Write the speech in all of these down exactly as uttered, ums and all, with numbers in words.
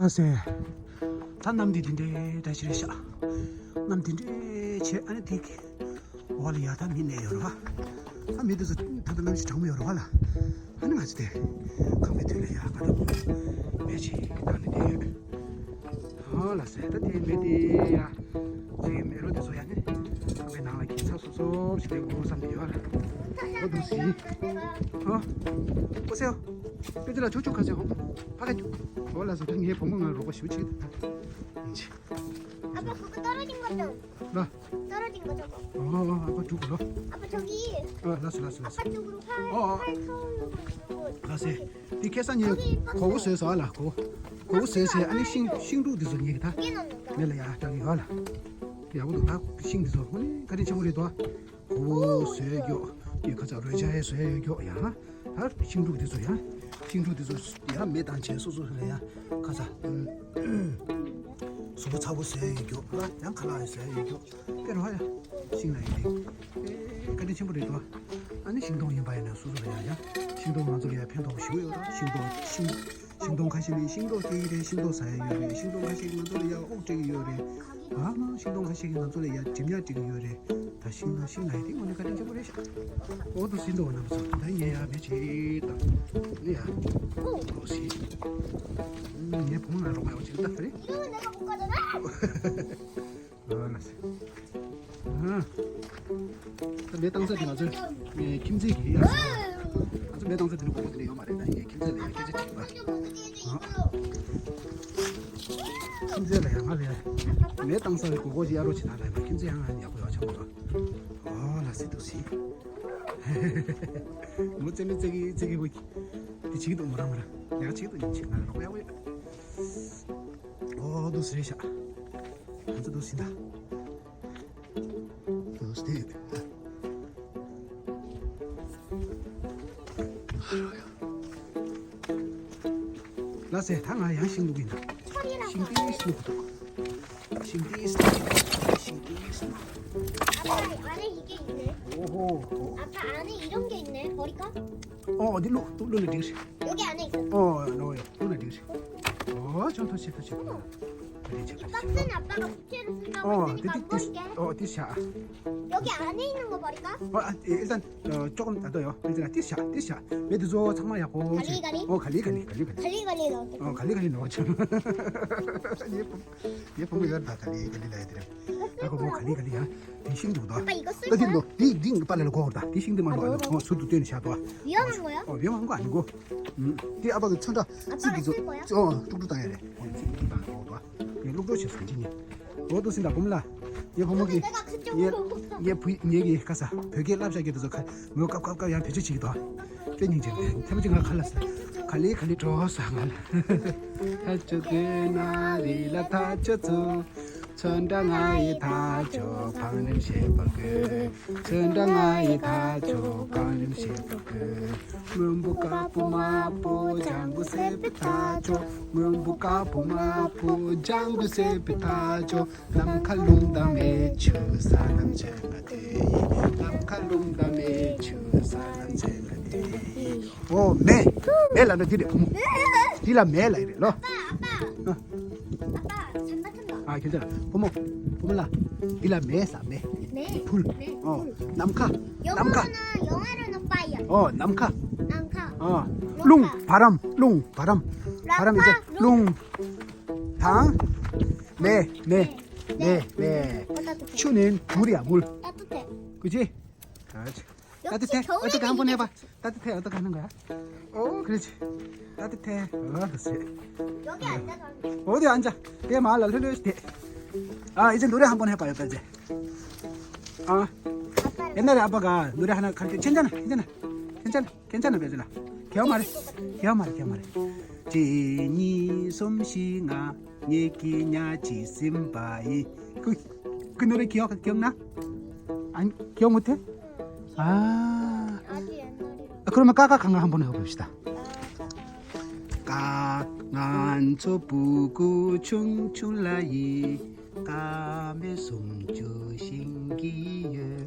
ཨ་སེ། ད་གནམ་འདི་འདི་འདྲའི་འདྲ་ཞིག་རེད་ཤག་གནམ་འདི་འདྲའི་བྱས། ཨ་ནི་དེ་གི་འོག་ལ་ཡ་ད་མི་གནས་ཡོད་རེད་བ། ད་མི་འདི་ཚོ་ད་ལྟ་གནམ་གཤིས་གྲང་མོ་ཡོད་རེད་བ་ལ། ཨ་ནི་ང་ཚོ་དེ་ཁམས་པའི་དུས་ལ་ཡ་ག་ད་མེ་ཅིག་བཏང་ནས་བསྡད་ཡོད། ཨ་ལ་སེ། ད་དེ་མེ་དེ་ཡ། ཅིག་མེ་རོ་དེ་ཚོ་ཡ་ནི་ཁང་པའི་ནང་ལ་གྱིན་ཚ་སོབ་སོབ་ཞིག་སླེབས་འོང་བསམ་གྱི་ཡོད་ལ། འོ་འདུག་སེ། ཨ། ཨོ་སེ་ཨོ། པེ་ཅི་ལ་ཆོག་ཆོག་ཁ་ཟེར་ཧོ། ཕ་ཁ་ཁྱུ། འོ་ལ་སོ། ད་ངའི་བུ་མོ་ང་རོགས་པ་ཞུ་ཆེད་དུ་ད། ཡིན་ཅི། 아빠, 그거 떨어진 거 좀. ལ། 떨어진 거 저거. ཨ་ཨ། ཨ་ཕ་འགྲོ་དགོས་ལ། 아빠, 저기. ཨ་ལགས་སོ་ལགས་སོ་ལགས་སོ། 아빠 쪽으로 어. 활, 어. 활 타오르고 있는 거. ལགས་སེ། འདི་ཁ་སང་ངས་གོ་བོ་བཟོས་སོང་ཨ་ལ། གོ་བོ། གོ་བོ་བཟོས་བྱས། ཨ་ནི་ཤིང་ཤིང་འབྲུ་འདི་ཚོ་ངས་ད་ངས་ལ་ཡ་སྤྲད་ཀྱི་ཡོད་ལ། ཡག་པོ་འདུག་ད་ཤིང་འདི་ཚོ་དངོས་གནས་བཀའ་དྲིན་ཆེན་པོ་རེད་དོ། གོ་བོ་བཟོས་ཡོད་ཀྱོག་ཡོད། ཁ་ཚ་རོལ་ཆ་ཡས་བཟོས་ཡོད་ཀྱོག་ཡ། ད་ཤིང་འབྲུ་འདི་ཚོ་ཡ། ཤིང་འབྲུ་འདི་ཚོ་ཡ་མེ་བཏང་བྱས་སོ་སོ་ལ་ཡ་ཁ་ཚ་གཟུགས་པོ་ཚ་པོ་བཟོས་ཡོད་ཀྱོག་ལ། ཡང་ཁ་ལག་ཡས་བཟོས་ཡོད་ཀྱོག་དཔེ་རོ་ཡ། ཤིང་ལ་ཡིན་ཏེ། ཨེ་བཀའ་དྲིན་ཆེན་པོ་རེད་དོ། ཨ་ནི་ཤིང་སྡོང་ཡིན་པ་ཡིན་ན་སོ་སོ་ལ་ཡ་ཡ། ཤིང་སྡོང་ང་ཚོ་ལ་ཡ་ཕན་ཐོགས་ཞེ་པོ་ཡོད་ར། ཤིང་སྡོང་ཤིང་། ཤིང་སྡོང་ཁ་ཤས་ནི་ཤིང་ཏོག་སྐྱེ་གི་རེད། ཤིང་ཏོག་ཟ་ཡ་ཡོད་རེད། ཤིང་སྡོང་ཁ་ཤས་ཀྱིས་ང་ཚོ་ལ་ཡ་དབུགས་སྤྲད་ཀྱི་ཡོད་རེད། ཨ་མ། ཤིང་སྡོང་ཁ་ཤས་ཀྱིས་ང་ཚོ་ལ་ཡ་འགྲིམ་ཡ་སྤྲད་ཀྱི་ཡོད་རེད། ད་ཤིང་ན་ཤིང་ན་ཡི་དེ་དངོས་གནས་བཀའ་དྲིན་ཆེན་པོ་རེད་ཤག་འོ་འདུག་སེ་འདུག་བ། རྣམ་པ་ཚོ། ད་ངས་ཡ་མེ་ཅིག་བཏང་ནི་ཡ། འོ་སི། ངའི་བུ་མོ་ང་རོགས་པ་ཡོང་ཅིག་ལྟ་རེད། ཨ་ལ་སེ། ཨ། ད་མེ་བཏང་ས་དེ་ང་ཚོའི་ཁྱིམ་མཚེས་ཀྱི་ཡ། ང་ཚོ་མེ་བཏང་ས་དེ་ནི་གོ་གོ་དེ་འདྲ་ཡོད་མ་རེད། ད་ངས་ཁྱིམ་མཚེས་ལ་ཡ་སྐད་ཆ་དྲིས་པ། ཨ། ཁྱིམ་མཚེས་ལ་ཡ་ང་ལ་ཡ་མེ་བཏང་ས་གོ་གོ་ཅིག་གཡར་རོགས་བྱེད་དང་ལབ་པ། ཁྱིམ་མཚེས་ཡང་ང་ཡག་པོ་ཡོད་ཆགས་པ། ཨོ་ལ་སེ་འདུག་སེ། མོ་རྩེ་མོ་རྩེ་གི་རྩེ་གི་བུ་གི་དེ་བྱེད་ཀྱི་འདུག་མོ་རང་མོ་རང་ཡག་བྱེད་ཀྱི་འདུག་ཉིན་བྱེད་ང་ལ་རོགས་པ་ཡག་པོ་ཡོད། ཨོ་འདུག་སེ་རེད་ཤག་ང་ཚོ་འདུག་སེ་ད། འདུག་སེ་དེ་ཡོད། ལགས་སེ། ད་ང་ཡང་ཤིང་བླུག་གི་ཡིན། ཤིང་ཏིས་བླུག་འདུག་ཤིང་ཏིས་བླུག་ཤིང་ཏིས་བླུག 아, 안에 이게 있네. 오호. 아빠, 안에 이런 게 있네. 버릴까? 어, 어디로? 또, 로, 로, 로. 여기 안에 있어. 어, 넣어요. 로, 로, 로. 어, 좀 더, 더, 더. 이 박스는 아빠가 부채로 쓴다고 어, 했으니까 안 버릴게. 어, 어, 어, 어. 여기 안에 있는 거 버릴까? 어, 아, 예, 일단 어, 조금 놔둬요. 일단 띠샤, 띠샤. 매드조 상마 ያ고. 갈리갈리? 어, 갈리갈리, 갈리갈리. 갈리갈리 넣어. 어, 갈리갈리 넣어. 예, 예, 보면 이건 다 갈리갈리 넣어야 돼. 하고 뭐 갈리갈리야. 대신 누구다? 아빠 이거 쓸 거야? 너, 네, 네, 네, 빨리 놓고 오다. 대신 아, 뭐, 뭐. 어, 수도 되는 샤도. 위험한 거야? 어, 위험한 거 아니고. 음, 네 아빠가 천자. 아빠가 쓸 거야? 어, 뚝뚝 당해야 돼. 어, 뚝뚝 당하고 와. ལུག་འགྲོ་བྱེད་སོང་ཅི་ཉེ། འོ་འདུག་སེ་ད་བུ་མོ་ལ། ངའི་བུ་མོ་གིས། ངའི་བུ་ངའི་གི་ཁ་ས་བོད་སྐད་བསླབ་བྱ་གི་དེ་ཚོ་ཁ་མོས་སྐབས་སྐབས་སྐབས་ཡང་བེད་སྤྱོད་བྱེད་ཀྱི་འདུག་དཔེ་སྙིང་རྗེ་རེད། ཐེངས་མ་གཅིག་ང་ཁ་ལ་ས་ག་ལེ་ག་ལེ་འགྲོ་ས་ང་ལ། ཐ་ཆོ་དེ་ན་རི་ལ་ཐ་ཆོ་ཚུ། ཚོན་ཁྲ་ང་ཡི་ཐ་ཆོ་བང་རིམ་ཤེས་པ་དགོས། ཚོན་ཁྲ་ང་ཡི་ཐ་ཆོ་བང་རིམ་ཤེས་པ་དགོས། སྔོན་པོ་དཀར་པོ་དམར་པོ་ལྗང་གུ་སེར་པོའི་ཐ་ཆོ། སྔོན་པོ་དཀར་པོ་དམར་པོ་ལྗང་གུ་སེར་པོའི་ཐ་ཆོ། ནམ་མཁའ་རླུང་དང་མེ་ཆུ་ས་རྣམས་ཆེན་པོ་དེ་ཡིས། ནམ་མཁའ་རླུང་དང་མེ་ཆུ་ས་རྣམས་ཆེན་པོ་དེ་ཡིས། ཨོ་མེ། མེ་ལབ་ན་འདི་རེད་བུ་མོ། འདི་ལ་མེ་ལབ་ཡི་རེད་ལོ། ཨ། ཨ་ཁྱོད་ཚོ་ལ་བུ་མོ། བུ་མོ་ལ། འདི་ལ་མེ་ཟེར་མེ། མེ། ཕུལ། མེ། ཨོ། ཕུལ། ནམ་མཁའ། ནམ་མཁའ། 영어로는 fire. ཨོ་ནམ་མཁའ། ནམ་མཁའ། ཨོ། རླུང་བ་རམ་རླུང་བ་རམ། བ་རམ་ཡིན་ཙང་རླུང་། དང་། མེ་མེ། མེ་མེ། ཆུ་ནི་འབུར་ཡ་འབུར། ཀུ་ཅི། ད་དེ་ཐད་ཨ་ཏི་གང་པོ་ནས་པ། ད་དེ་ཐད་ཨ་ཏི་གང་ནང་ག་ཨོ་ཁ་རེ་ཆི། ད་དེ་ཐད་ཨ་ད་སེ། ཨོ་དེ་ཨན་ཅ། དེ་མ་ལ་ལྷོད་ལྷོད་དེ། ཨ་ཨི་ཅན་དུ་རེ་ཧམ་པོ་ནས་པ་ཡོད་པ་ཅེ། ཨ། ཨེ་ན་རེ་ཨ་པ་ག་དུ་རེ་ཧ་ན་ཁ་ཏེ་ཆེན་ཅན་ཆེན་ཅན་ཆེན་ཅན་ཆེན་ཅན་པེ་ཅེ་ལ། ཁྱེད་མ་རེ། ཁྱེད་མ་རེ་ཁྱེད་མ་རེ། གཅིག་གཉིས་གསུམ་བཞི་ལྔ། ངེད་ཀྱི་ཉ་གཅིག་ཟིན་པ་ཡིན། ཀུ་ཀུ་ནོ་རེ་ཁྱེད་ཀྱི་ན། ཨ་ཁྱེད་མུ་ཐེ། ཨ། ཨ་ཁུ་ར་མ་ཀ་ཀ་ཁ་ང་ཧམ་པོ་ནས་ཧོ་བེ་ཤི་ད། ཀ། ང་ཚོ་སྤུ་གུ་ཆུང་ཆུང་ལ་ཡིན། ཀ་མེད་སུམ་ཅུ་ཤིང་གི་ཡོད།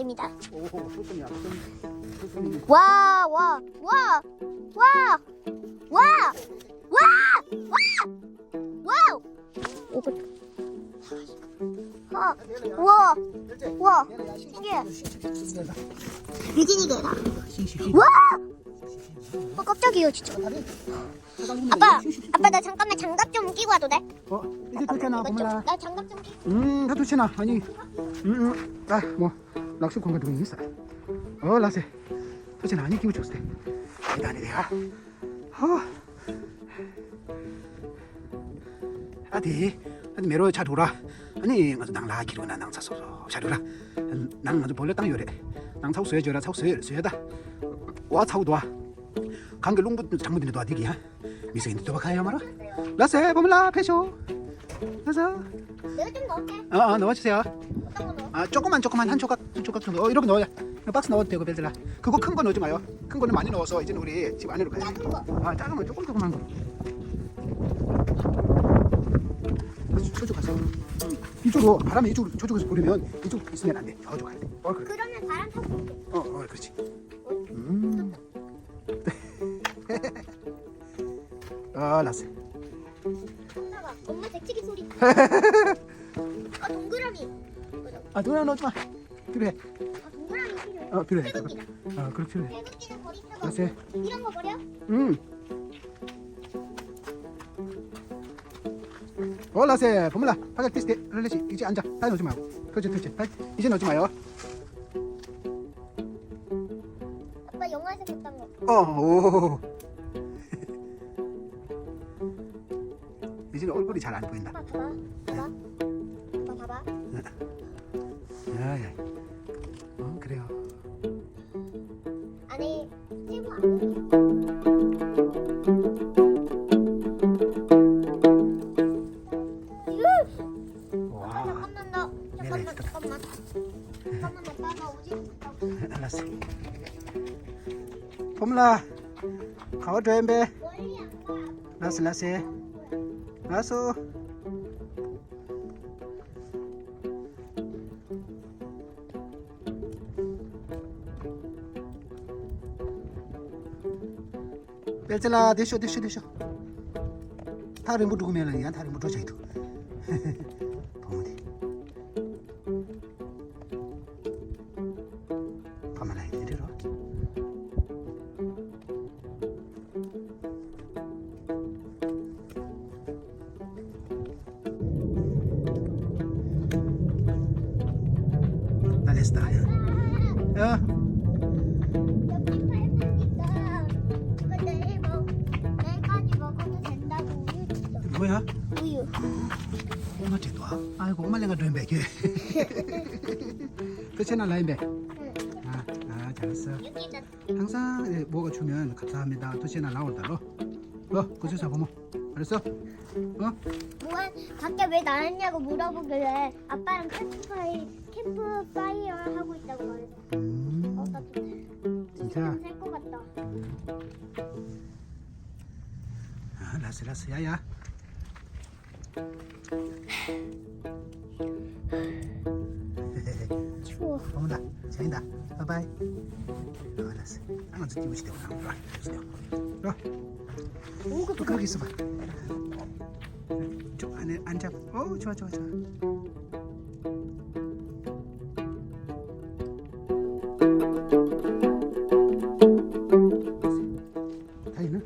습니다. 와, 와, 와, 와, 와, 와, 와, 와, 와. 어, 와, 와, 신기해. 유진이 개라. 와, 어, 깜짝이야, 진짜. 아빠, 아빠, 나 잠깐만 장갑 좀 끼고 와도 돼? 어, 이제 도착나, 보물아. 나 장갑 좀 끼고. 음, 다 도착나. 아니, 음, 음, 아, 뭐, 락스 공간 들고 있어. 어, 락스. 도착나, 아니, 끼고 줬어. 일단, 내가. 어. ཨ་དེ། ཨ་དེ་མེ་རོ་ཆ་དྲུག་ར། ཨ་ནི་ང་ཚོ་ནང་ལ་ཁྱེར་ན་ནང་ཚ་སོ་སོ་ཆ་དྲུག་ར། ནང་ང་ཚོ་བོ་ལོ་བཏང་ཡོད་རེད། ནང་ཚ་བོ་བཟོས་བྱོས་ར། ཚ་བོ་བཟོས་བཟོས་ད། ཝ་ཚ་བོ་དུ་ཨ། གང་གི་རླུང་བུ་གྲང་མོ་དེ་ནི་དུ་ཨ་དེ་གི་ཧ། མི་སེ་འདི་དུ་བ་ཁ་ཡོད་མ་ར། ལ་སེ་བུ་མོ་ལ་ཕེ་ཤོ། ལ་སེ། 내가 좀 넣을게. ཨ་ཨ་ནོ་ཆི་སེ་ཨ། 어떤 거 넣어? 아, 조금만, 조금만, 한 조각, 한 조각 정도. 어, 이렇게 넣어요. 이거 박스 넣어도 되고, 벨트라. 그거 큰 거 넣지 마요. 큰 거는 많이 넣어서 이제는 우리 집 안으로 가야 돼. 아, 작은 거, 조금 조금만 거. 저쪽 가세요. 이쪽으로, 바람이 이쪽으로, 저쪽에서 불면 이쪽 있으면 안 돼. 저쪽 가야 돼. 어, 그래. 그러면 바람 타고. 어, 어, 그렇지. 음. 아, 라세. 엄마가, 엄마 잭치기 소리. 아, 동그라미. 아, 동그라미 넣지 마. 필요해. 아, 동그라미 필요해. 어, 필요해. 태극기다. 아, 그렇게 필요해. 태극기는 버리다가, 라세. 이런 거 버려? 음. 어, 라세, 보물라, 파가 티스게, 르르시, 이제 앉아. 다 넣지 말고. 그렇지, 그렇지. 다, 이제 넣지 마요. 아빠 영화에서 봤던 거. 어, 오. 이제는 얼굴이 잘 안 보인다. 아빠 봐봐. 봐봐. 아빠 봐봐. 야, 야. 어, 그래요. 아니, 세부 아니에요. 와. 잠깐만, 나, 잠깐만, 잠깐만. 잠깐만, 아빠가 오지 못하고. 알았어. ཕོམ་ལ། ག་བ་འགྲོ་ཡིན་པས། ལགས་སོ་ལགས་སོ། ལགས་སོ། པེ་ཙེ་ལ་དེ་ཤོག་དེ་ཤོག་དེ་ཤོག་ཐག་རིང་པོ་འགྲོ་གི་མེད་ལ་ཡང་ཐག་རིང་པོ་འགྲོ་བྱ་ཡི་འདུག་བུ་མོ་དེ། ཕ་མ་ལ་ཡི་དེ་འདྲ་རོ། ད་ལས་ད་ཡ། ཨ། ངོ་ཡ། ཨོ་མ་དྲིས་དོ། ཨ་ཡ་གོ་མ་ལེན་ག་འགྲོ་ཡིན་པས་ཁྱོད། ཁྱོད་ཆེ་ན་ལ་ཡིན་པས། ཨ་ཨ་ཇ་ལ་ས། ཧང་སང་ཨེ་བོ་ག་ཆུ་མེད་ཁ་ཚ་མེད་ད་ཐུ་ཆེ་ན་ལ་འོར་ད་ལོ། ལོ་ཁོ་ཚོས་ས་བུ་མོ། ཨ་རེ་སོ། ཨ། 뭐, 밖에 왜 나왔냐고 물어보길래 아빠랑 캠프파이, 캠프파이어 하고 있다고 말했어. 음. 어, 나 좀, 진짜? 좀 살 것 같다. 아, 라스, 라스, 야, 야. 추워. 어머나, 잘한다. 바이바이. 아, 라스. 아, 나 지금 시대. 아, 시대. 어? 또 그렇게 있어봐. 저 안에 앉아. 어, 좋아, 좋아, 좋아. 다 있나?